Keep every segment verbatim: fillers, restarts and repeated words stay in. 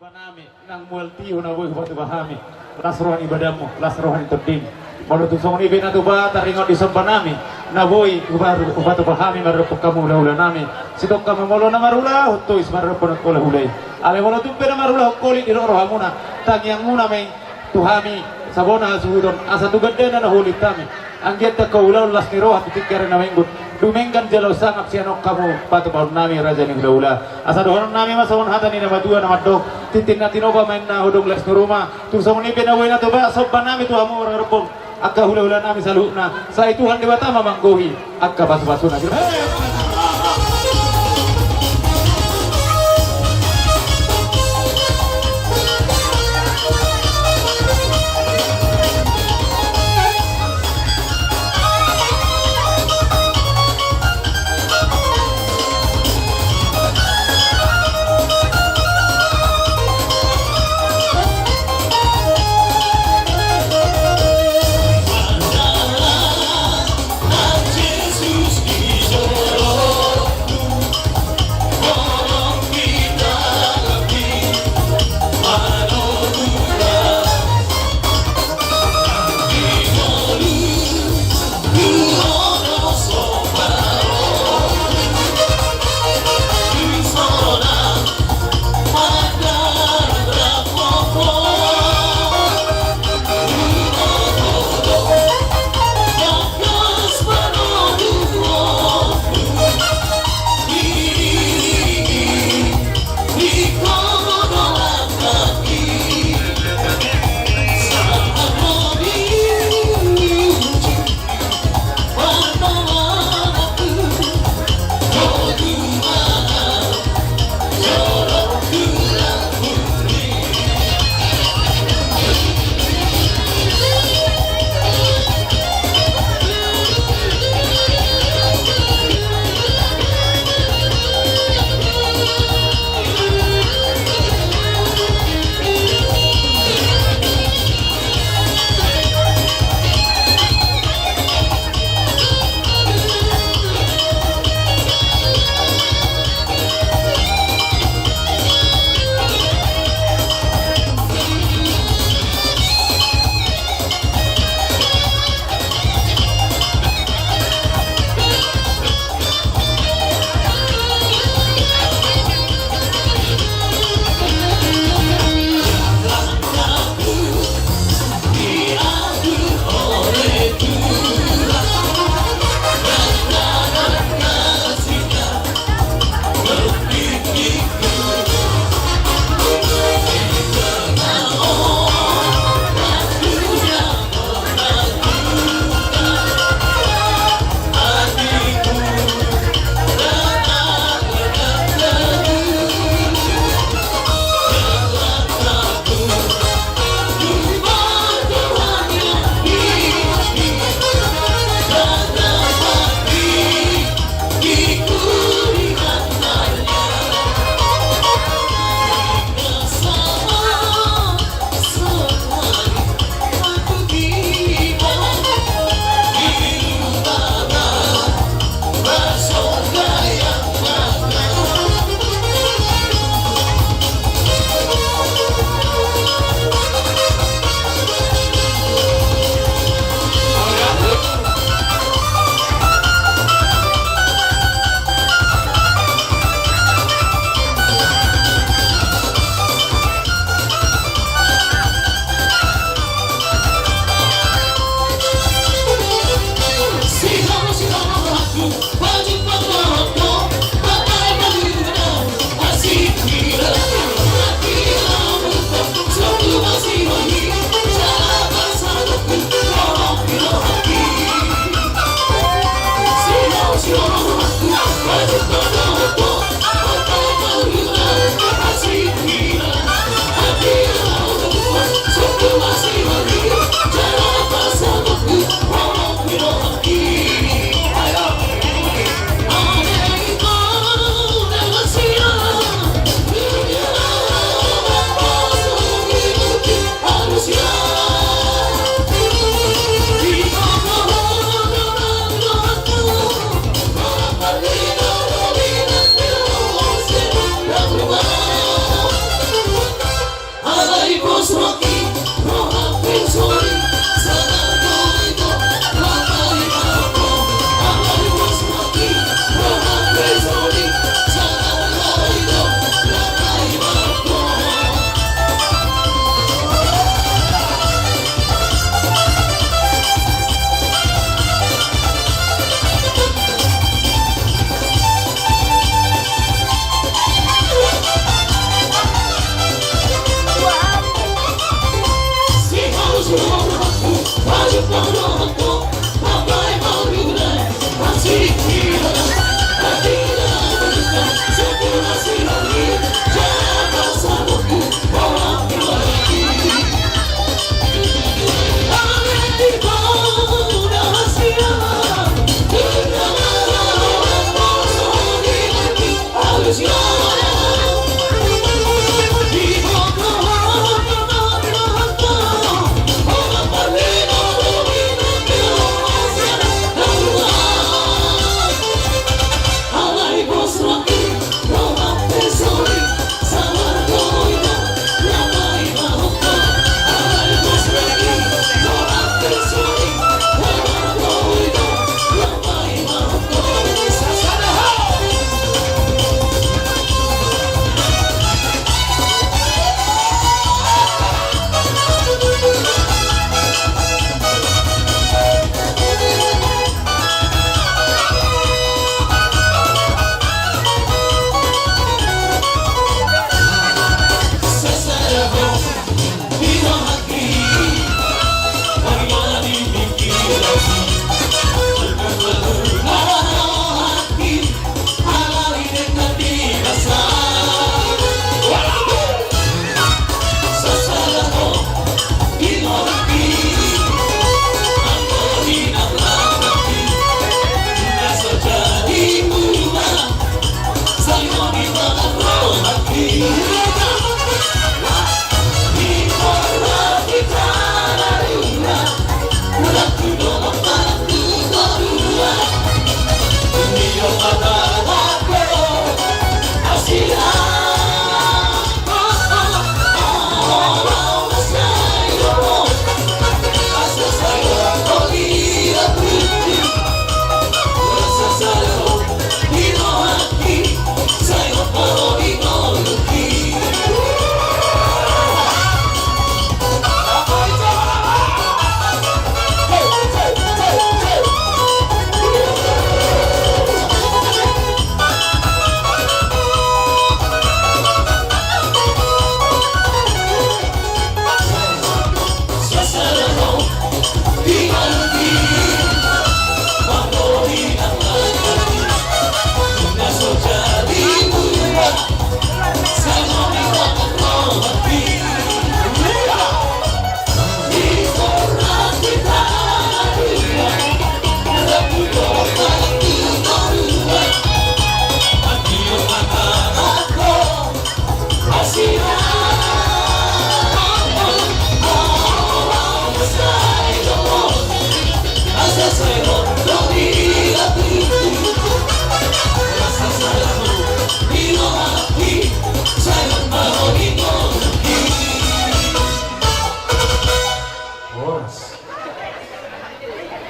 Nami, nang mual tio na boi hupatupa hami las roha ni badanmu, las roha ni tondim. Molo tung songon i pe na tupa taringot di somba nami na boi hupa-, hupatupa hami maradophon hamu hulahula nami. Sitongka ma molo na marula hot tois maradophon angka hulahula i. Alai molo tung pe na marula hot holit didok rohamuna, tangiangmuna ma i tu hami sabona hasuhuton asa tu gandana na huolit hami. Anggiat angka ulaon las ni roha tu tingki ari na mangihut dumenggan jala sangap sian on hamu patupahon nami raja ni hulahula. Asa dohonon nami ma songon hata ni na matua na mandok: Tintin na tinopa ma inna, hodong las ni ruma. Tung songon i pe na boi na tupa somba nami tu hamu maradophon angka hulahula nami saluhutna. Sai Tuhan Debata ma manggohi angka pasupasuna.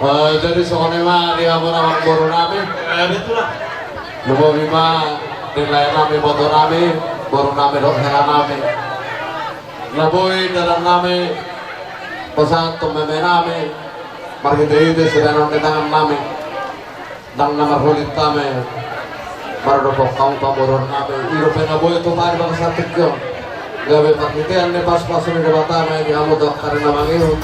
Eh, jadi songon i ma di hamu amangboru nami. Eh, betul lah. Lumobi ma di lae nami, boto nami, boru nami dohot hela nami. Na boi dalan nami pasahat tu meme nami marhite-hite sibahenon ni tangan nami. Ndang na marholit hami maradophon hamu pamoruon nami. I do pe na boi tu pari bangsa tingki on. Gabe parhitean ni pasupasu ni Debata ma i di hamu tu angka ari na mangihut.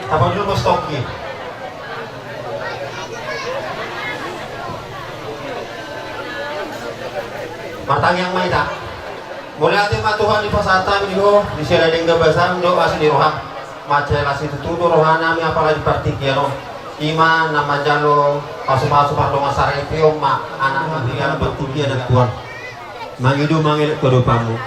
Apa dulu, Mas Toki? Martangiang ma hita. Mauliate ma Tuhan, dipasahat hami di Ho, di sada denggan basam dohot asi ni roham. Mansai las situtu do rohanami apala di partingkian on. I ma na manjalo pasupasu pardongansaripeon ma anak ni huriam, partingkian na tuan. Mangido mangelek tu adopanmu.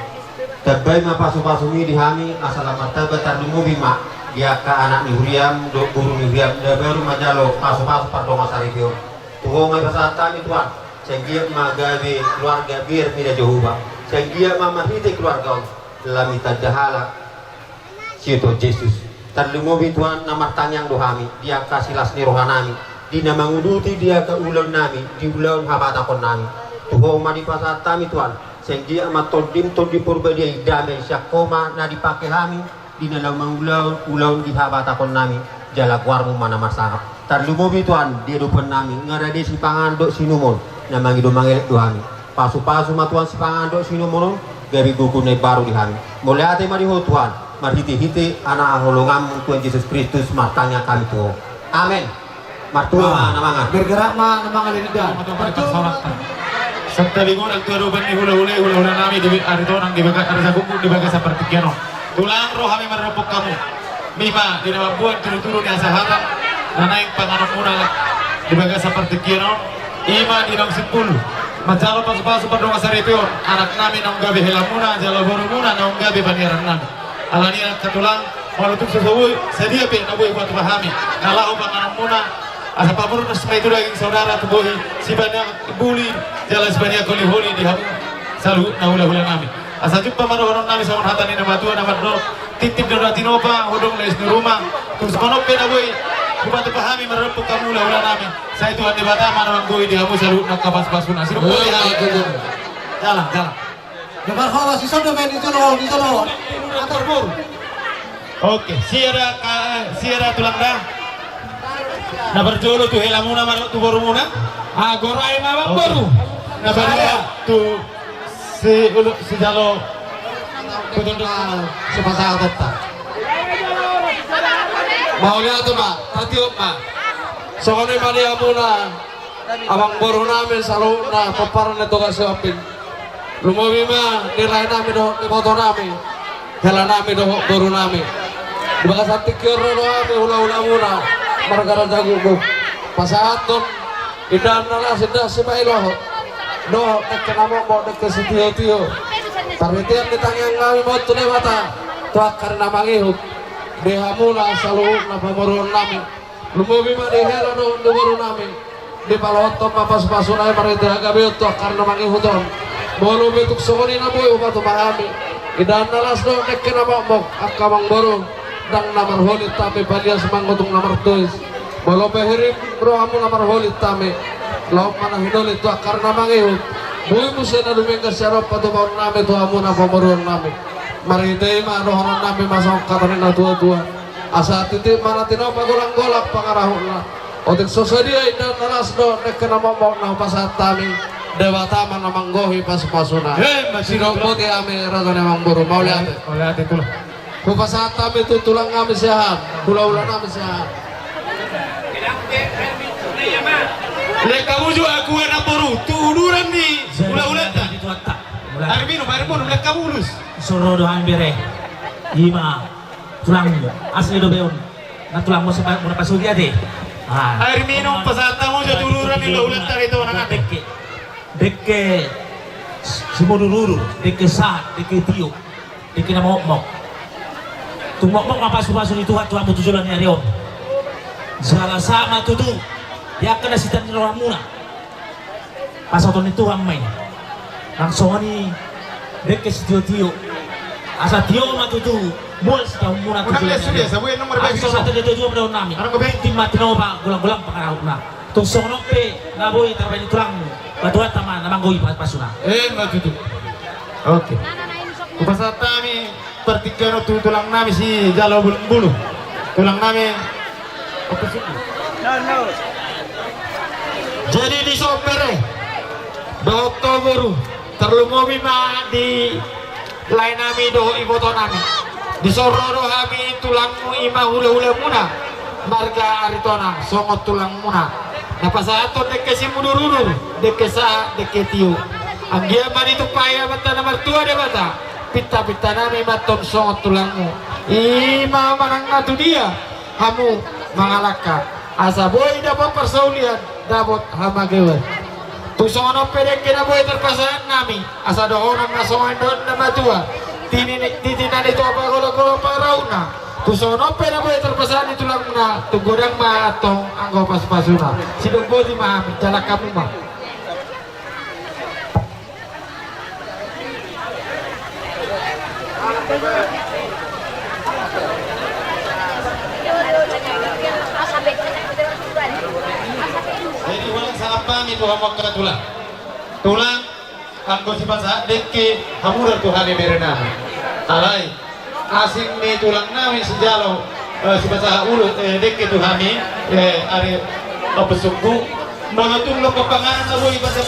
Tambai ma pasupasumi di hami asa lam martamba, tarlumobi ma di angka anak ni huriam dohot boru ni huriam na baru manjalo pasupasu pardongansaripeon. Tu Ho ma dipasahat hami Tuhan. Sai anggiat ma gabe keluarga biar mida Jahowa. Sai anggiat ma marhite keluarga on lam ditanda halak sian Jesus. Tarlumobi Tuhan, na martangiang do hami di angka silas ni rohanami, di na manguduti di angka ulaonnami, di ulaon habatahonnami. Tu Ho ma dipasahat hami Tuhan. Sai anggiat ma Tondim, Tondi Porbadia i, dame sian Ho ma na dipake hami di na laho mangulahon ulaon di habatahonnami, jala goarmu ma na marsangap. Tarlumobi Tuhan di adopan nami, nga rade sipanganon dohot siinumon, na mangido mangelek do hami. Pasupasu ma Tuhan sipanganon dohot siinumon on, gabe gogo na imbaru di hami. Mauliate ma di Ho Tuhan, marhitehite na hinaholonganmu Tuhan Jesus Kristus martangiang hami tu Ho. Amen. Martua ma na mangan. Bergerak ma na mangan di lidah. Santabi godang tu adopan ni hulahula, hulahula nami di Aritonang, di bagas, ari Sagunggung, di bagasan partingkian on. Tulang, ro hami mardompok hamu. Ima di na mamboan tudutudu ni hasahatan na naeng panganonmuna di bagasan partingkian on. Ima di naung simpul manjalo pasupasu pardongan saripeon anak nami naung gabe helamuna jala borumuna naung gabe paniaran nami. Alani i, angka tulang, molo tung so boi, sadia pe na boi hupatupa hami na laho panganonmuna, asa pamurnas ma i tu daging saudara, tu bohi, sipaniak buli jala sipaniak holiholi di hamu saluhutna hulahula nami. Asa jumpa ma dohonon nami songon hata ni na matua na mandok: Tintin do na tinopa, hodong na i sinuruman. Tung songon on pe na boi hupatupa hami mardompok hamu hulahula nami, sai Tuhan Debata ma na manggohi di hamu saluhutna angka pasupasuna. Sidung boti hami. Jalan, jalan. Nomor horas, ison do main di jolo, di jolo. Antar boru. Oke, siara ka, siara tulang da. Na parjolo tu helamuna, mano tu borumuna. Ah, gorai ma bang boru. Na parjolo tu si ulu, si jalo. Betul, sipasahat ta. Mauliate ma, tatiop ma. Songon i ma di hamuna. Amangboru nami saluhutna pomparan ni Toga Sihombing. Lumobi ma di lae nami dohot iboto nami, hela nami dohot boru nami. Di bagasan tingki on ro do hami hulahulamuna marga Raja Guguk pasahathon indahan na las, indahan sipailahon dohot dengke na mokmok, dengke sitiotio. Parhitean ni tangiang nami ma on tu Debata, tu angka ari na mangihut, di hamuna saluhutna pamoruon nami. Lumobi ma di hela dohot di boru nami, dipalohothon ma pasupasuna i marhite hagabeon tu angka ari na mangihut on. Molo pe tung songon i na boi hupatupa hami indahan na las dohot dengke na mokmok, angka amangboru, ndang na marholit hami palias mangotung na martois. Molo pe hirim rohamuna marholit hami, laho ma na hinolit tu angka ari na mangihut. Boi muse na dumenggan sian on patupaon nami tu hamuna pamoruon nami. Marhite i ma dohonon nami ma songon hata ni na tuatua. Asa tintin ma na tinopa, golanggolang pangarahutna. Otik so sadia indahan na las dohot dengke na mokmok na hupasahat hami, Debata ma na manggohi pasupasuna. Emma tutu. Sidok boti hami raja ni amangboru, mauliate. Mauliate tulang. Hupasahat hami tu tulang nami siahaan, hulahula nami siahaan. Lengkamu jo aku anak boru tu uduran ni hulahulanta. Air minum, air minum, lengkamu ulus. Soro do hami bere. Ima. Tulang asli do be on. Na tulang muse pa, muna pasugi ate. Ah. Air minum pasahat hamu jo tu uduran ni hulahulanta Aritonang ate. Dengke. Dengke simudurudur, dengke sahat, dengke tio, dengke na mokmok. Tung mokmok ma pasupasu ni Tuhan tu hamu tu joloan ni ari on. Jala sahat ma tutu di angka na sitan ni rohamuna. Pasahaton ni Tuhan ma i. Nang songon i dengke sitiotio. Asa tio ma tutu mual sitaonmuna tu joloan ni ari on. Asa songon i ma tutu dohonon nami. Tintin ma tinopa, golanggolang pangarahutna. Tung songon on pe na boi tarbahen ni tulangmu, Debata ma na manggohi pasupasuna. Emma tutu. Oke. Hupasahat hami partingkian on tu tulang nami sijalo Bulungbulung. Tulang nami. Jadi dison bere dohot ho boru, tarlumobi ma di lae nami dohot iboto nami. Dison ro do hami tulangmu, ima hulahulamuna marga Aritonang songon tulangmuna na pasahathon dengke simudurudur, dengke sahat, dengke tio. Anggiat ma ditumpahi Amanta na martua Debata pintapinta nami ma antong songon tulangmu. Ima manang na tu dia hamu mangalangka, asa boi dapot parsaulian, dapot hamagoan. Tung songon on pe dengke na boi tarpasahat nami, asa dohonon ma songon dohonon ni na matua, tintin ni, tintin ni na tinopa, golanggolang pangarahutna. Tung songon on pe na boi tarpasahat ni tulangmuna, tung godang ma antong anggo pasupasuna. Sidung boti ma hami, jalang hamu ma. Jadi ulang salam hami tu hamu angka tulang. Tulang, anggo sipasahat dengke hamu do tu hami bere nami. Alai asing ni tulang nami sijalo Eh, sipata ulo, eh, dengke tu hami, eh, ari ompusku. Molo tung lopo panganan na boi pada.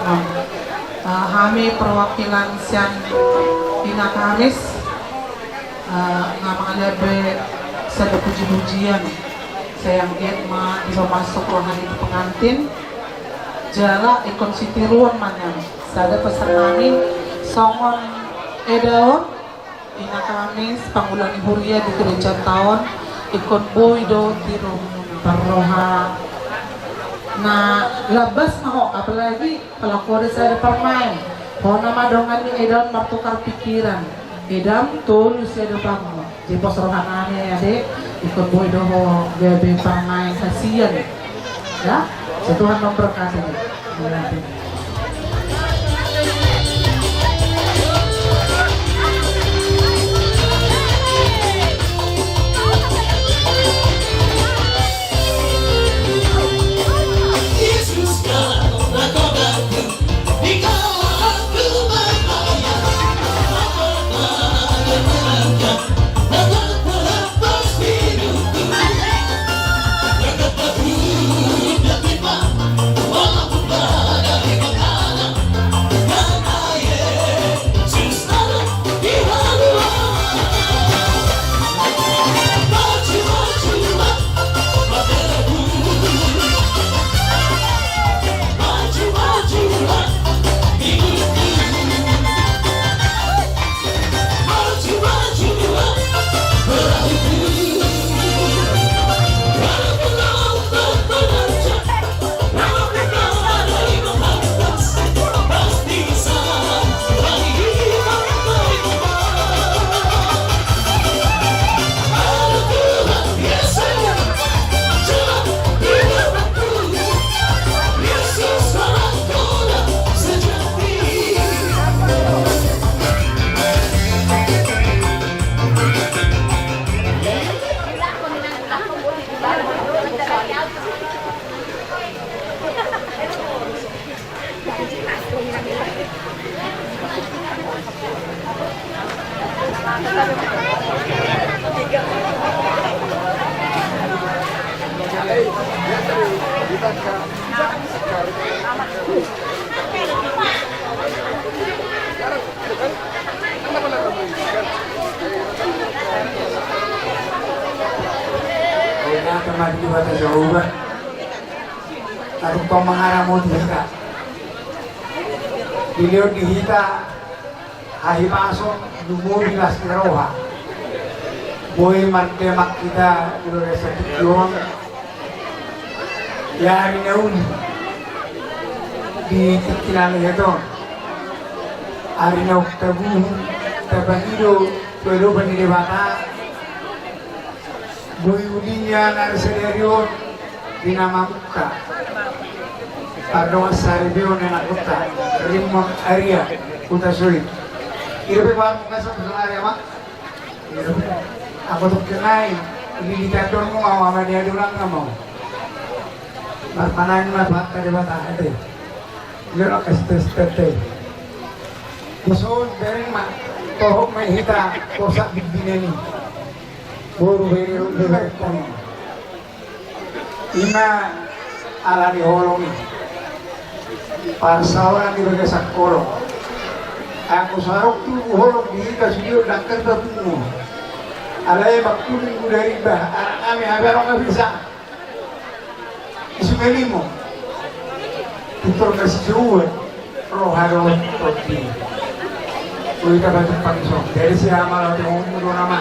Eh, hami perwakilan sian Ina Kamis, eh, nga mangalehon be sada puji-pujian, sai anggiat ma dipamasuk roha ni pengantin, jala ingkon sitiruon ma nian sada pesan nami songon edaon. Ina Kamis, pangula ni huria di gereja taon, ingkon boi do tiru parroha. Na lambas ma ho, apalagi pala ho sada parmaen. Ho nama dongan ni edaon martukar pikiran. Edam tolu sada pangula. Jadi pos roha nami ade, ingkon boi do ho gabe parmaen hasian. Ya, so Tuhan memberkati. Ina kemari di Batas Jawa. Tadi pemaharam di hita. Dilehon di hita hahipason, lumobi las ni roha. Boi mardemak hita di bagasan tingki on. Di ari na uli, di tingki na lehet on, ari na tabuhul, tapangido tu adopan ni Debata. Boi uli nian ari sadari on di na mamungka. Pardongan saripeon ni anakkonta, Rimon Aria Hutasoit. Ida pe baen mungka sampulu ari, Ama. Ida pe. Anggo tongkin nai, uli di tandon mu, Ama, Ama, dia dolang, Ama. Marpanan ma Tuhanta Debata ate. Ida na kasih tes tete. Dison bereng ma, tohop ma hita, posak bibineni. Boru bere, boru bere. Ima ala ni holong i. Parsaoran di bagasan holong. Anggo so adong tubu holong di hita sude on ndang kerta pungu. Alai mangkuling uda riba, anak nami hape adong na bisa. Isu melimo. Pintor na sijouan. Roha dohot tondi. Ui, tapajumpang ison. Jadi si Ama, laho tengokmu do nama.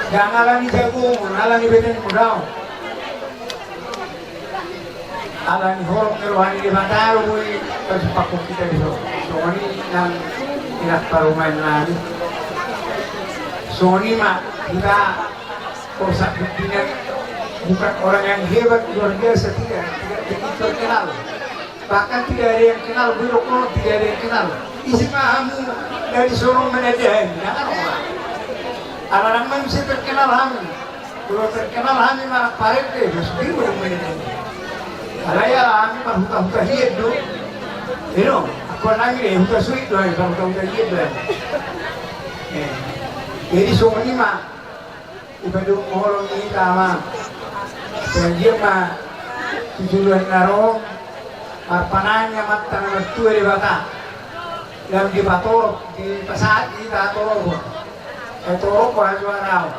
Ndang ala ni jagomu, ala ni bedenmu, daong. Ala ni holong ni roha ni Debata do boi pajumpangkon hita dison. Songon i nang inang parumaen nami. Songon i ma hita. Porsuk pimpinan bukan orang yang hebat, luar biasa, tidak, tidak begitu terkenal. Bahkan tidak ada yang kenal, biro kono tidak ada yang kenal. Ise ma hamu dari Sorong Menadahan, jangan orang. Alarang manusia terkenal hamu. Kalau terkenal hamu marah paret deh, masuk biro dong Menadahan. Alai ya hamu marhuta-huta hian do. Ino, aku nami deh, huta suit do, marhuta-huta hian do. Eh. Jadi songon i ma. Ipadung holong ni hita ma. Jadi ma tu juluan na ro. Marpanangi Amanta na martua Debata, lam dipatorop, dipasahat hita torop. Ai torop ma hajuaran.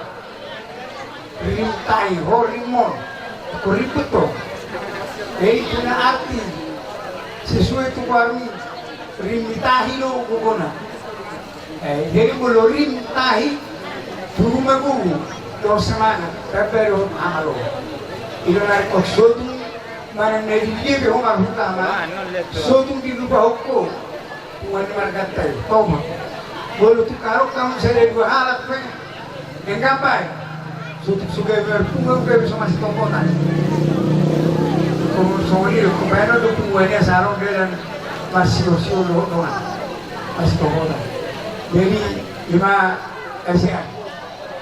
Rim tahi, ho rim on. Ho rim betul. Jadi punya arti sesuai tu kuarmi. Rim ni tahi do gogona. Eh, jadi molo rim tahi, tu ruma gogo, dos semangat, tapi ada hot amal lo. Ilo narik kok sotung, mana nadi dia be homar hutama, sotung di lupa hokko, tuan margatai, toma. Molo tu karok kamu sada dua halak pe, dengkapai. Sotung suge berpungu ke bisa masih tokotan. Kamu songon ilo, kebayang tu punguannya sarong dia dan masih sio lo dongan. Masih tokotan. Jadi, lima S A.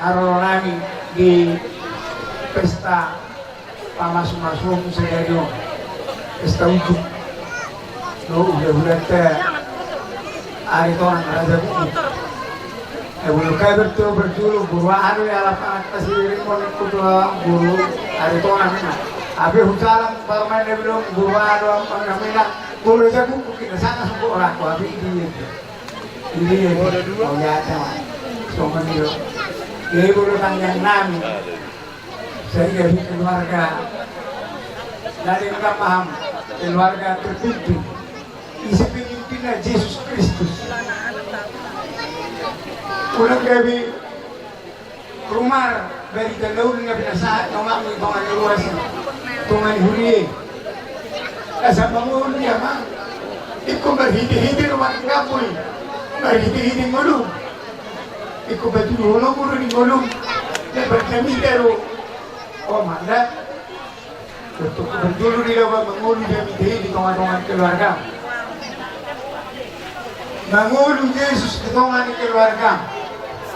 Haroro nami di pesta pamasu-masu sadari on. Pesta ujung. Lo udah-udah te ari tonang raja buku. Eh, bulu kai bertu berjulu, bulu anu ya lapangan kasih rimon ikut bulu ari tonang ini. Abi hujalan parmain dia bilang bulu anu apa namanya? Bulu raja buku kita sana sebut orang kau abi di ini. Ini ya. Oh ya sama. Sama dia. Jadi bulu tanggang nami. Sehingga di keluarga dari Abraham, keluarga terpimpin, isi pemimpinnya Yesus Kristus. Ulang gabe rumar dari tanaun na pinasahat na umakmu di tonga ni ruas, tonga ni huria. Asa mangolu dia ma. Ikut marhite-hite rumah kampung, marhite-hite ngolu. Ikut batu dulu ngolu di ngolu. Dapat kami taruh. Oh, mana? Untuk berjulu di dalam mangolu dia mite di tonga-tonga keluarga. Mangolu Yesus di tonga ni keluarga.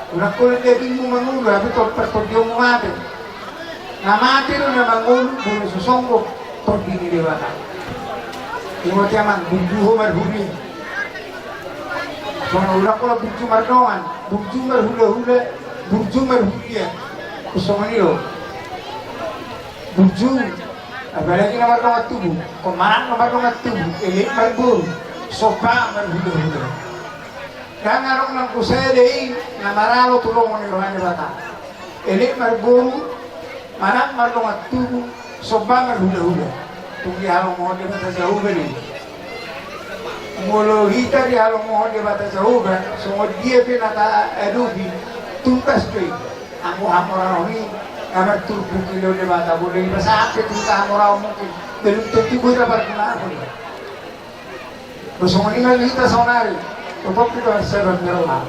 Ulang kole dia bingung mangolu, habis tol pertol dia mau mati. Na mate do na mangolu, molo so songgop tondi ni Debata. Ingot i amang, burju ho marhuria. Songon ulang pola burju mardongan, burju marhulahula, burju marhuria. Songon i do. Burju, apalagi na mardongan tubu. Komanan na mardongan tubu, elek marboru, somba marhulahula. Ndang adong nanggo sada i na maralo tu lomo ni roha ni Debata. Elek marboru, manat mardongan tubu, somba marhulahula. Tung dihalomohon Debata Jahowa do i. Molo hita dihalomohon Debata Jahowa, songon dia pe na taadopi, tuntas do i. Anggo hamoraon i, na marturpuk i do Debata, boi dipasahat pe tu hita hamoraon mungkin, belum tentu boi tapargunaon. Songon i ma hita saonari, totop hita marsadar ni roha.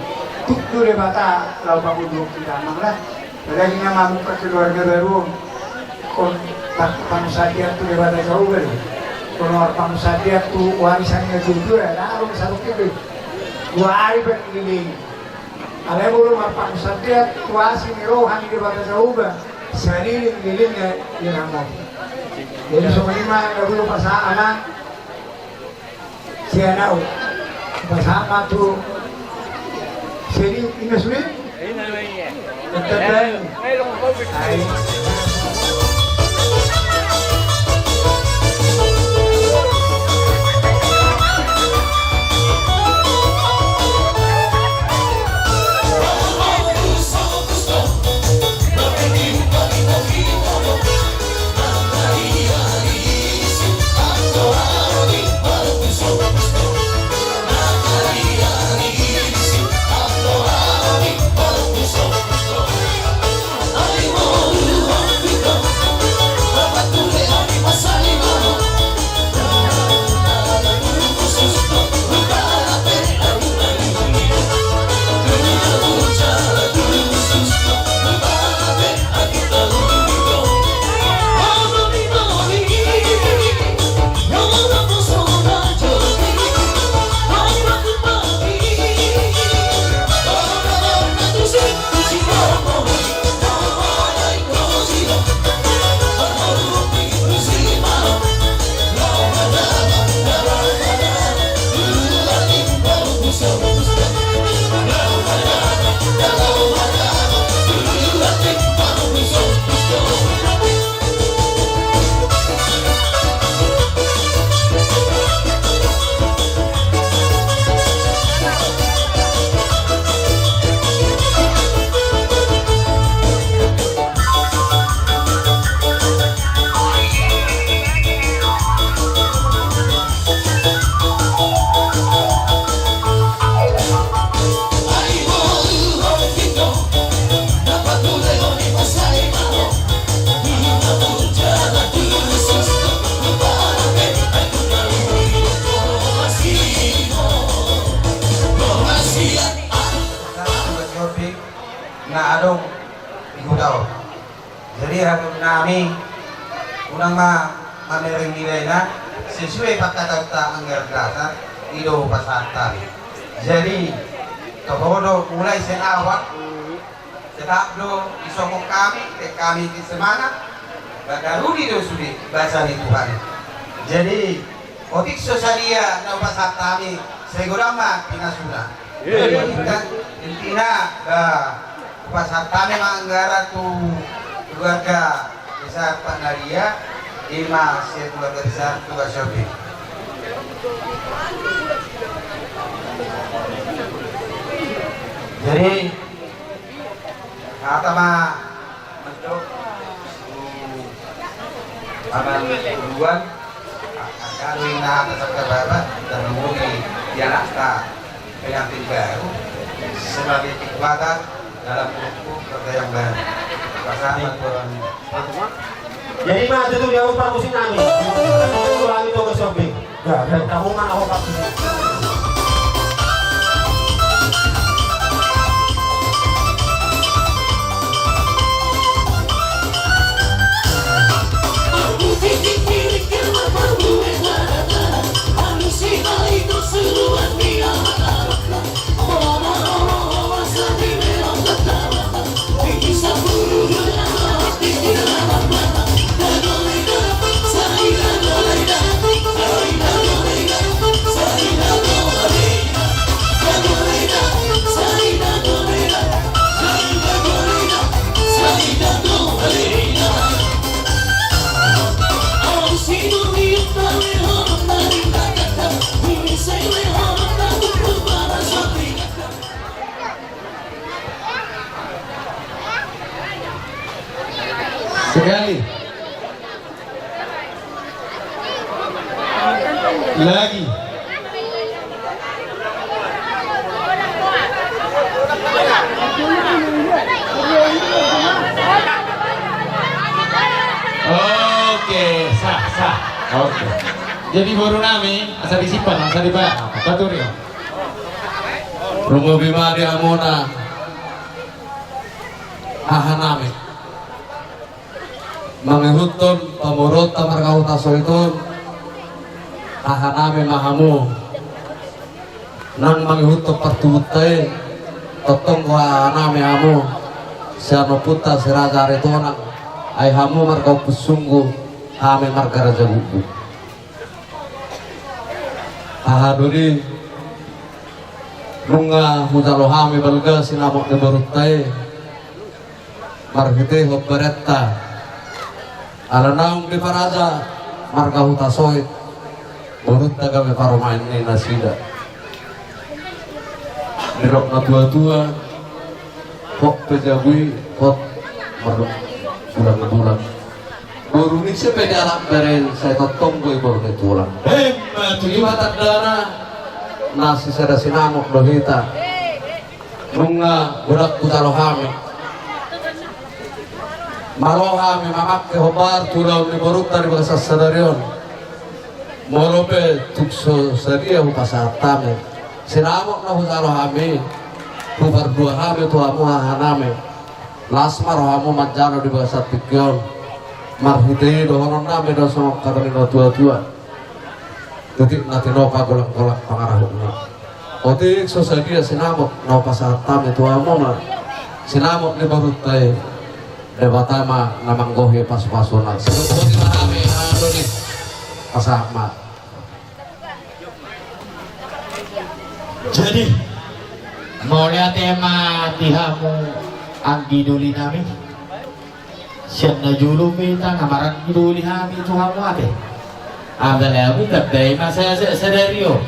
Tuk do Debata laho pangoluhon hita amang lah. Apalagi na mamungka keluarga baru on. Ingkon pangunsandean tu Debata Jahowa do. Ingkon marpangunsandean tu warisan ni natuatua, ndang adong sarupa i be. Dua ari pe leleng. Alai molo marpangunsandean tu asi ni roha ni Debata Jahowa, saleleng-lelengna diramoti. Jadi songon i ma na boi hupasahat amang. Sian ahu. Pasahat ma tu. Jadi, ina sude? Tetap baik. Ai. Hami unang ma mamereng nilai na sesuai pangkataonta anggaran dasar i do hupasahat hami. Jadi toho do mulai sian awal tetap do disongkon hami, pe hami di semangat. Badarudi do sude basa ni Tuhan. Jadi otik so sadia na hupasahat hami, sai godang ma pinasuna. Jadi intina, intina, ba, hupasahat hami ma anggaran tu keluarga besar Pak Nadia, ima sian keluarga besar Tugasombi. Jadi hata ma Mantap. Aman duluan. Angka do ina hata sabda bapa dan muli di anakta pengantin baru sebagai kekuatan dalam menempuh kerja yang baru. Pasangan Tuhan. Jadi maju tu dia upah musik nami. Tuhan itu ke shopping. Sekali lagi. Oke, sah, sah. Oke. Jadi boru nami, asa disimpan, asa dibayar. Apa tuh, Rio? Rumobi ma di hamuna hahanami. Mangihuthon pamoruonta marga Hutasoit on, hahanami ma hamu. Nang mangihuthon partubunta i, tongtong do hahanami hamu. Sian ompunta si Raja Aritonang, ai hamu marga Ompu Sunggu, hami marga Raja Guggu. Haha doli, nunga hujalo hami balga sinamot ni borunta i, marhitehon berenta. Ala naung diparaja marga Hutasoit, borunta gabe parumaen ni nasida. Didok natuatua, hot pe jabu i, hot marbulanbulan. Boru ni ise pe dialap bere i, sai tongtong do i boru ni tulang. Ima tandana, na sisada sinamot do hita. Nunga godang hujalo hami. Malo hami mamangke hombar tu ulaon ni borunta di bagasan sadari on. Molo pe tung so sadia hupasahat hami sinamot na hujalo hami, hupardua hami tu hamu hahanami. Las ma rohamu manjalo di bagasan tingki on. Marhite i dohononnami do songon hata ni natuatua. Titik na tinopa golanggolang pangarahutna. Otik so sadia sinamot na hupasahat hami tu hamuna, sinamot ni borunta i, Debata ma na manggohi pasupasuna. Sahat ma. Jadi mauliate ma di hamu anggi doli nami. Sian na jolo pe hita na maranggi doli hami tu hamu ate. Apalagi tanda i ma sasadari on.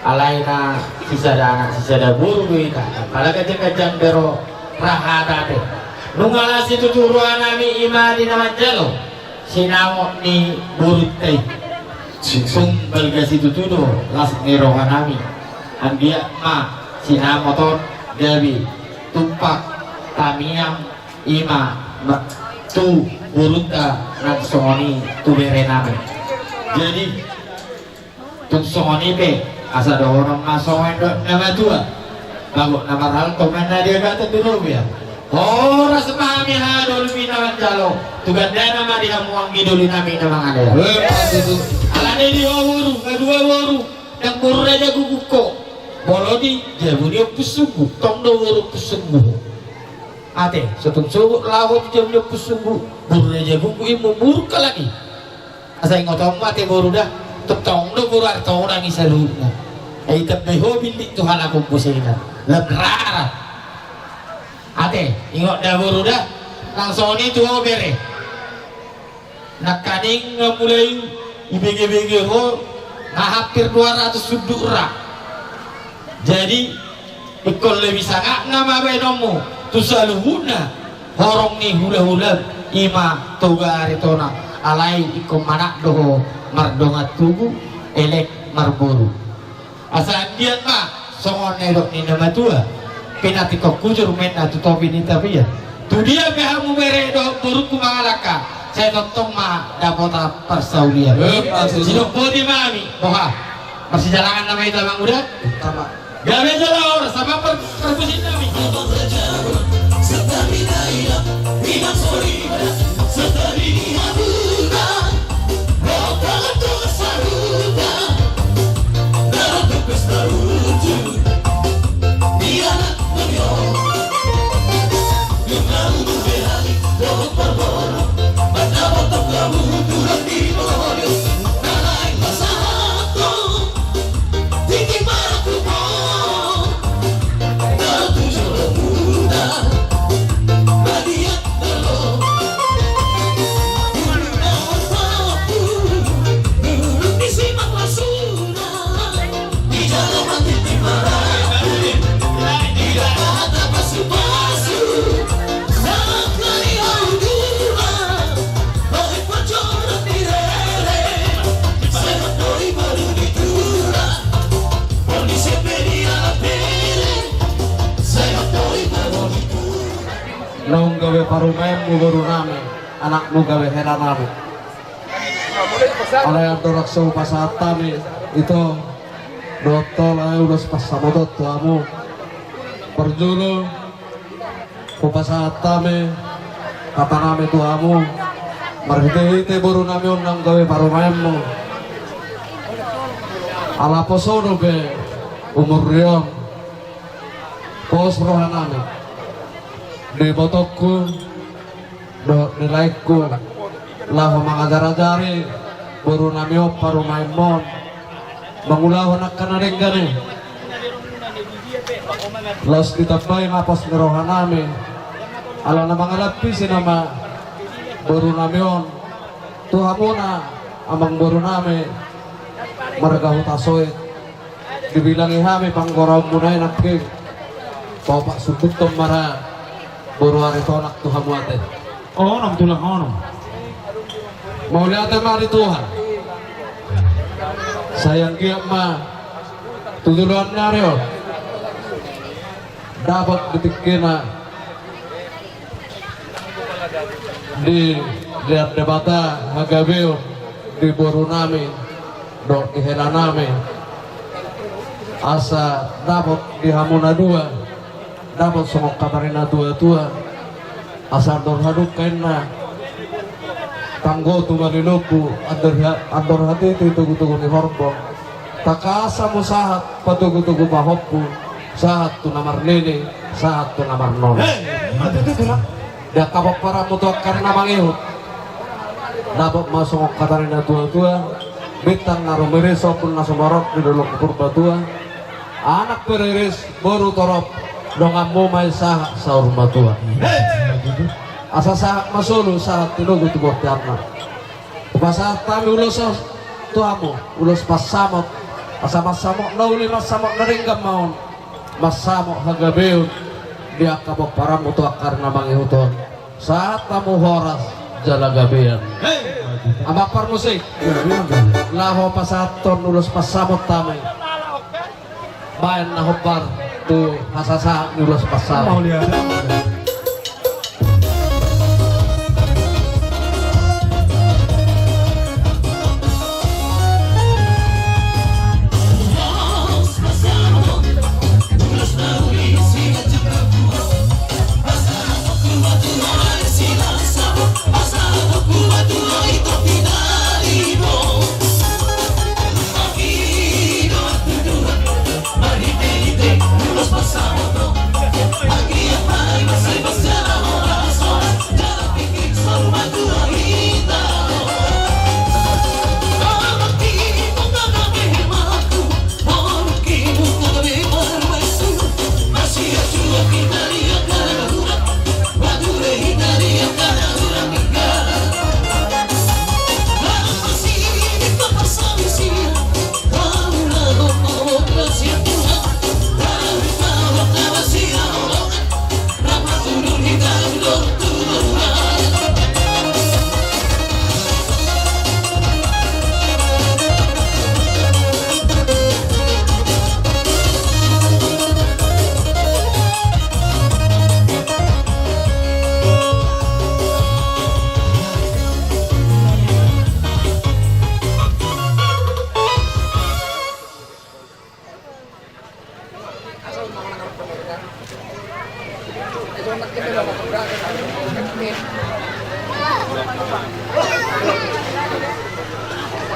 Alai na sisada anak sisada boru do hita. Apalagi ganjang-ganjang be ro ra hata ate. Nunga las situtu rohanami ima di na manjalo sinamot ni borunta i. Tung balga situtu do las ni rohanami. Anggiat ma sinamot on gabe tumpak tamiang ima tu borunta nang songon i tu berenami. Jadi tung songon i pe asa dohonon ma songon i do na matua. Bagot na marhalto ma na diagaton di robean. Horas ma hami haha doli na manjalo. Tu gandana ma di hamu anggi doli nami na mangalean. Eh, pas itu. Alani di ho boru, nga dua boru. Nang boru Raja Guguk ho. Molo di jabu ni Ompu Sunggu. Tong do boru Ompu Sunggu. Ate, so tung sogot laho tu jabu ni Ompu Sunggu. Boru Raja Guguk i ma boru halak i. Asa ingotonmu ate boru da, tongtong do boru Aritonang i saluhutna. Ai tambai ho billit tu halak on muse na lam rara. Ate, ingot da boru da, nang songon i tu ho bere. Nangkaning nga mulai ibege-bege ho, nga hampir dua ratus sundut ra. Jadi, ingkon lebih sangapna ma baenonmu tu saluhutna horong ni hula-hula i ma Toga Aritonang. Alai ingkon manat do ho mardongan tubu, elek marboru. Asa anggiat ma songon na nidok ni na matua, pinantikhon hujur ma inna tu topi ni tapian. Tu dia pe hamu bere dohot borungku mangalangka, sai tongtong ma dapotan parsaulian. Eh, maksud- Sidok boti ma hami, boha. Marsijalangan nama hita manguda. Tama. Gabe jala horas, sama per-, perkusin nami. Naung gabe parumaenmu boru nami, anakmu gabe hela nami. Alai andorang so hupasahat hami ito dohot tol, ai ulos pansamoton tu hamu. Parjolo hupasahat hami hata nami tu hamu, marhite-hite boru nami on naung gabe parumaenmu. Ala pos ho dope umur ni on, pos roha nami, di ibotongku dohot di laengku, laho mangajar-ajari boru nami on parumaenmon mangulahon angka na denggan i. Laos ditambai ma pos ni roha nami, ala na mangalap visi nama boru nami on tu hamuna amang boru nami marga Hutasoit. Dibilangi hami panggoraonmuna i nangkin. Paopat sumbuthon ma ra boru Aritonang tu hamu ate. Onom tulang onom. Mauliate ma di Tuhan. Sai anggiat ma tu joloan ni ari on dapot di tingkina dilehon Debata hagabeon di boru nami dohot di hela nami, asa dapot di hamu na dua, dapot songon hata ni na tua-tua, asa andor hadungka inna, tanggo tu bali lombu, andor ha-, andor hatiti togu-togu ni horbo. Tangkas hamu sahat patogu-togu pahompu, sahat tu na marnini, sahat tu na marnono. Hei, mate tu tulang. Di angka pomparanmu tu angka ari na mangihut, dapot ma songon hata ni na tua-tua, bintang na rumiris, ombun na sumorop di dolok ni Purbatua, anak pe riris, boru torop, donganmu ma i sahat saur matua. Hei, mate tu. Asa sahat ma solu, sahat tinogu tu bonteanna. Hupasahat hami ulos on tu hamu, ulos pansamot. Asa mansamot na uli, mansamot na denggan ma on, mansamot hagabeon di angka pomparanmu tu angka ari na mangihut on. Sahat hamu horas jala gabean. Hei! Amang parmusik, laho pasahathon ulos pansamot hami. Baen na hombar tu hasasahat ni ulos pansamot. Mauliate.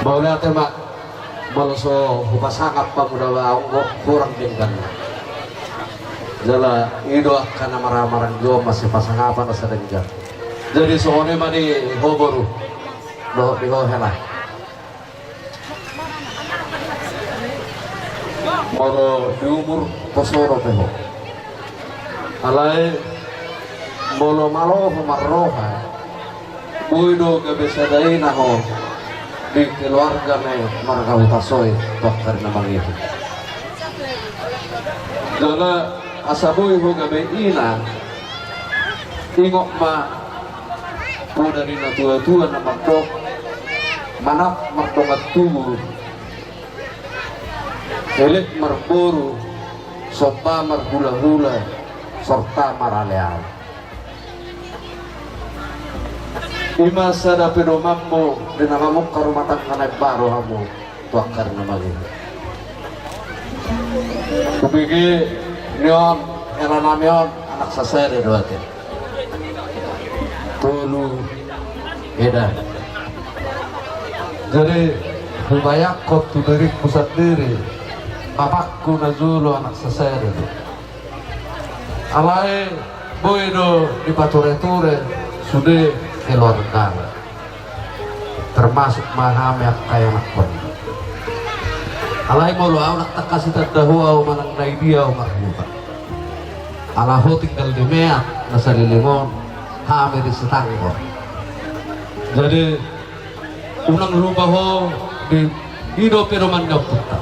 Mauliate ma. Molo so hupasangap hamu da, ba anggo hurang denggan. Jala i do angka na marhaha maranggi on, masipasangapan asa denggan. Jadi songon i ma di ho boru dohot di ho hela. Molo di umur poso dope ho. Alai molo malo ho marroha, boi do gabe sada ina ho di keluarga ni marga Hutasoit tu angka ari na mangihut. Jala asa boi ho gabe ina, ingot ma poda ni na tua-tua na mandok: Manat mardongan tubu, elek marboru, somba marhula-hula, sorta marale-ale. I ma sada pedomanmu di na mamungka rumah tangga na imbaru hamu tu angka ari na mangihut. Hubege ni on, hela nami on, anak sasada do ate. Tolu eda. Jadi hubayangkon tu diringku sandiri, bapakku na jolo anak sasada do. Alai boi do dipature-ture sude keluargana, termasuk ma hami angka ianakkon. Alai molo au, ndang tangkas ditanda ho au manang na idia au marhuta. Ala ho tinggal di meat na saleleng on, hami di Sitanggur. Jadi unang lupa ho di, i do pedoman ni ompunta: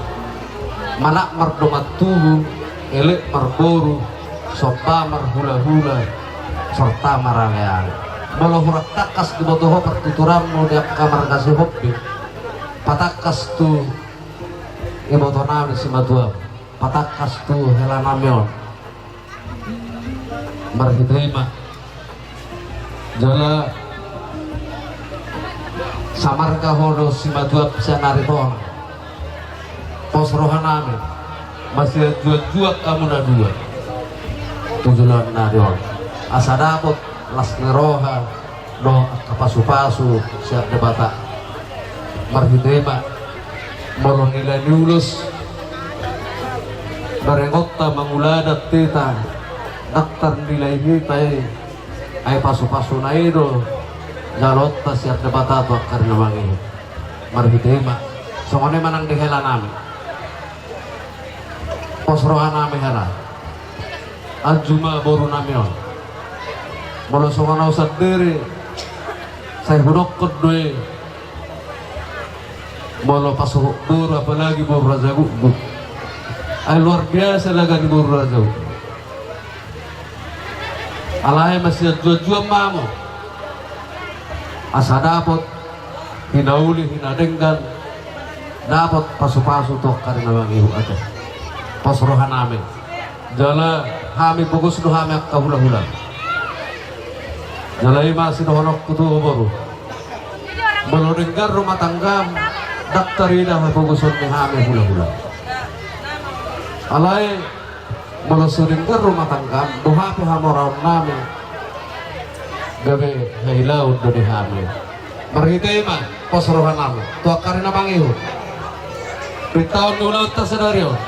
Manat mardongan tubu, elek marboru, somba marhula-hula, sorta marale-ale. Molo hurang tangkas diboto ho partuturanmu di angka marga Sihombing, patangkas tu ibotonami simatuam, patangkas tu helanami on. Marhite i ma. Jala samarga ho do simatuam sian ari on. Pos rohanami, masianjuan-juan hamu na dua tu joloan ni ari on, asa dapot las ni roha dohot angka pasu-pasu sian Debata. Marhite i ma. Molo nilai ni ulos, berengonta mangula adat hita, ndang tarnilai hita i, ai pasu-pasuna i do jaloonta sian Debata tu angka ari na mangihut. Marhite i ma. Songon i ma nang di helanami. Pos rohanami hela. Anju ma borunami on. Molo songon au sandiri, sai hudokkon do i, molo pasohot boru, apalagi boru Raja Gukguk, ai luar biasa laga ni boru Raja Gukguk. Alai masianjuan-juan ma hamu asa dapot hinauli, hinadenggan, dapot pasu-pasu tu angka ari na mangihut ate. Pos rohanami. Jala hami pogos do hami angka hula-hula. Jala i ma sidohononku tu ho boru: Molo denggan rumah tanggam, ndang tarida hapogoson ni hami hula-hula. Alai molo so denggan rumah tanggam, boha pe hamoraonnami, gabe hailaon do di hami. Marhite i ma pos rohanami tu angka ari na mangihut. Pintaon ni ulaonta sadari on,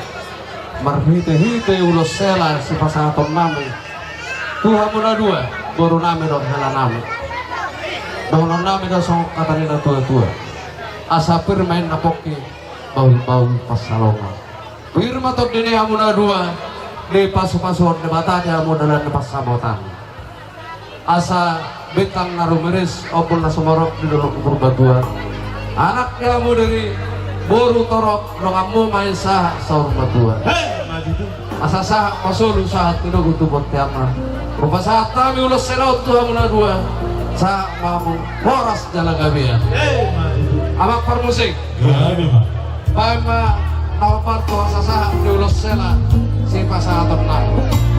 marhite-hite ulos hela sipasahatonnami tu hamu na dua, borunami dohot helanami. Dohononnami do songon hata ni na tua-tua: Asa pir ma inna pongki, bahul-bahul pansalongan. Pir ma tondi ni hamu na dua, dipasu-pasuhon Debata di hamu dalan ni pansamotan. Asa bintang na rumiris, ombun na sumorop di dolok Purbatua. Anak ni hamu diri, boru torop, donganmu ma i sahat saur matua. Hei, maju tu. Asa sahat ma solu, sahat tinogu tu bonteanna. Hupasahat hami ulos hela on tu hamu na dua. Sahat ma hamu horas jala gabean. Hei, maju tu. Amang parmusik. Gabe ma. Baen ma na hombar tu hasasahat ni ulos hela sipasahatonnami.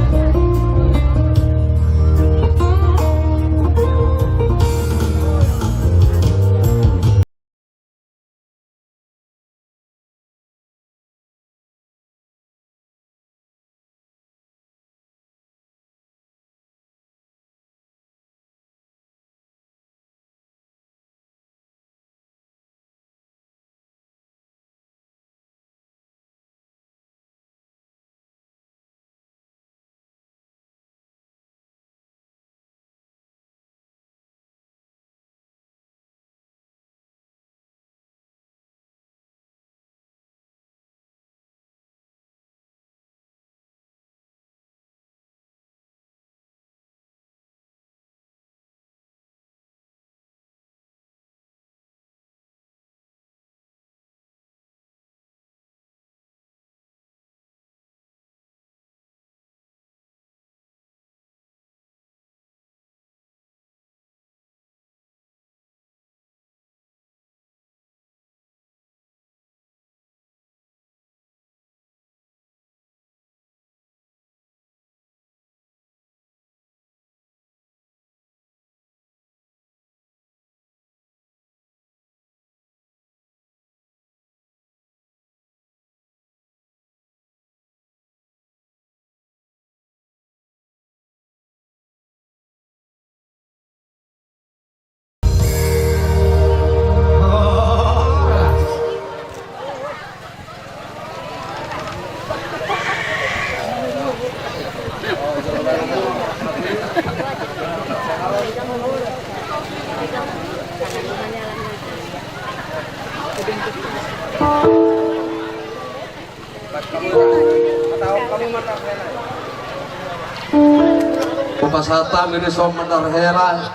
Hupasahat hami dison mandar hela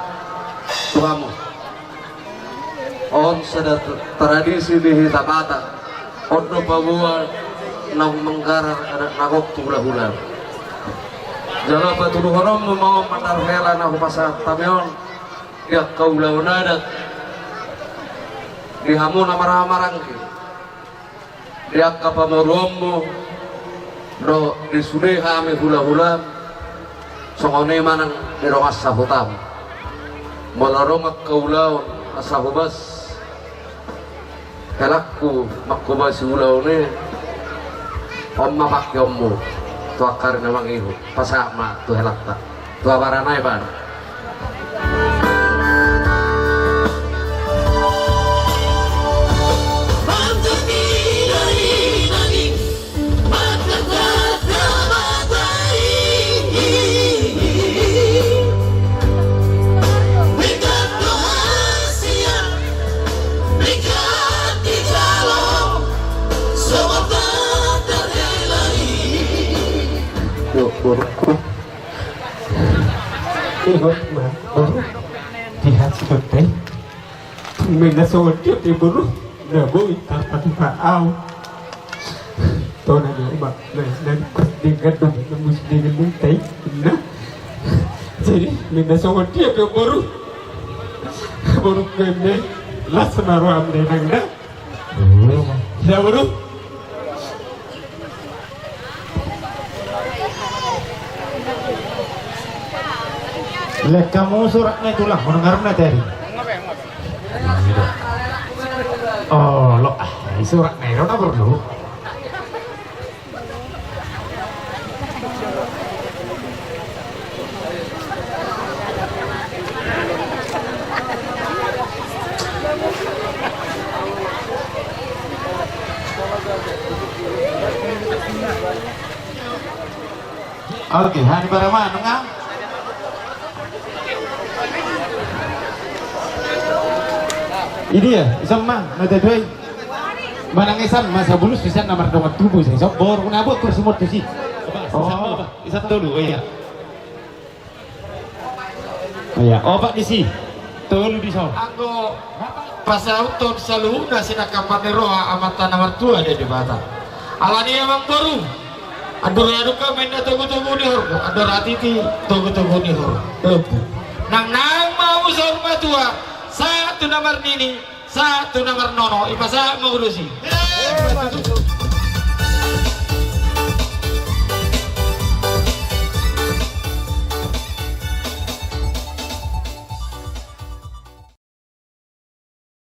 tu hamu. On sada tradisi di hita Batak. On do paboa naung manggarar adat na gok tu hulahula. Jala patuduhononmu ma on mandar hela na hupasahat hami on di angka ulaon adat, di hamu na marhahamaranggi, di angka pamoruonmu dohot di sude hami hulahula. Songon i ma nang di dongan sahutam. Molo adong angka ulaon asa hobas helangku manghobasi ulaon i, on ma pangkeonmu tu angka ari na mangihut. Pasahat ma tu helangta, tu abarana i, Bang. Yo, borukku. Ihot ma, boru. Dihat sudah. Mena songon dia pe boru. Na boi tarpatupa au. Tona na uma na na kus dengan dong na mus dengan dong tai. Na. Jadi mena songon dia pe boru. Boru kene. Las na roam de nang na. Ya boru. Lek hamu surat na i tulang, mendengar na tadi. Oh, lo, ah, surat na i, lo na perlu. Oke, hani barama nunga. Ini ya, isam ma, na tadoi. Manang isam ma sabulus, isam na mardongan tubu, isam boru na buat kursi mortusi. Isam tolu, iya. Iya, opat disi. Tolu dison. Anggo pasahathon saluhutna sinangkapan ni roha Amanta na martua Debata. Alani i amang boru, andor adong ma inna togutogu ni horbo, andor hatiti togutogu ni horbo. Nang nang ma hamu saur matua, sahat tu na marnini, sahat tu na marnono, ipasahat ma ulos i.